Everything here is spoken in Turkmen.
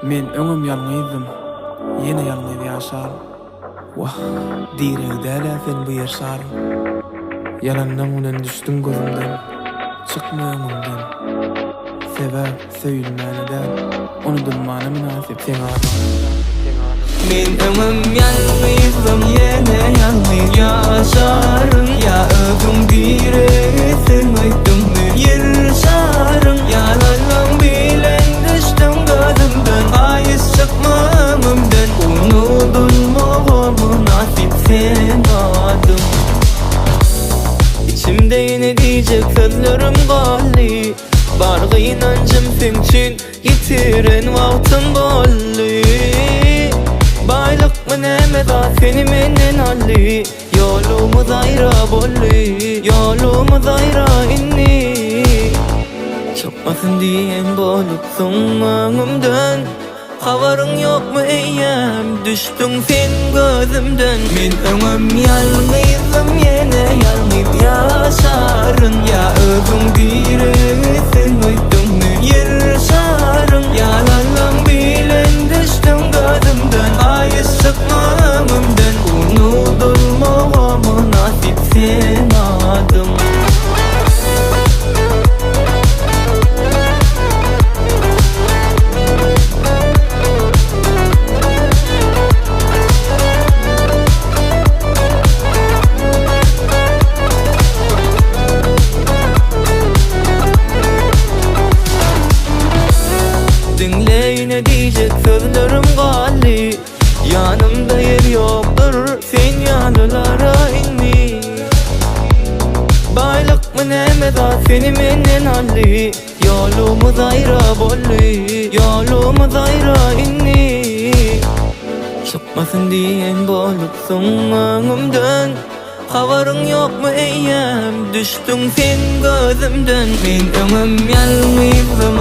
Men öňem ýalňyzdym, ýene ýalňyz ýaşaryn. Wah, diregi däl-ä sen bu ýer şaryň. Ýalanlaň bilen düşdüň gözümden, çykma öňümden. Sebäp söýülmäne däl, unudylmana mynasyp seň adyň. Men öňem ýalňyzdym, ýene ýalňyz ýaşaryn. Ýa özüň diregisiň öýtdüňmi Ýer şaryň. Ýalanlaň bilen düşdüň gözümden, haýyş çykma öňümden. Unudylmaga mynasyp sen adyň. Içimde ýene diýjek sözlerim galdy. Bar gynanjym seň üçin ýitiren wagtym boldy. Baýlykmy näme zat seni menden aldy. Ýolumyz aýra boldy, ýolumyz aýra indi. Çykmasyn diýen bolupsyň öňümden. Habaryň ýokmy eýýäm düşdüň sen gözümden. Men öňem ýalňyzdym ýene ýalňyz ýaşaryn. Ýa özüň diregisiň öýtdüňmi Ýer şaryň. Ýalanlaň bilen düşdüň gözümden. Haýyş çykma öňümden. Unudylmaga mynasyp sen adyň. Diňle ýene diýjek sözlerim galdy. Ýanymda ýer ýokdur sen ýalylara indi. Baýlykmy näme zat seni menden aldy. Ýolumyz aýra boldy, ýolumyz aýra indi. Çykmasyn diýen bolupsyň öňümden. Habaryň ýokmy eýýäm düşdüň sen gözümden. Men öňem ýalňyzdym.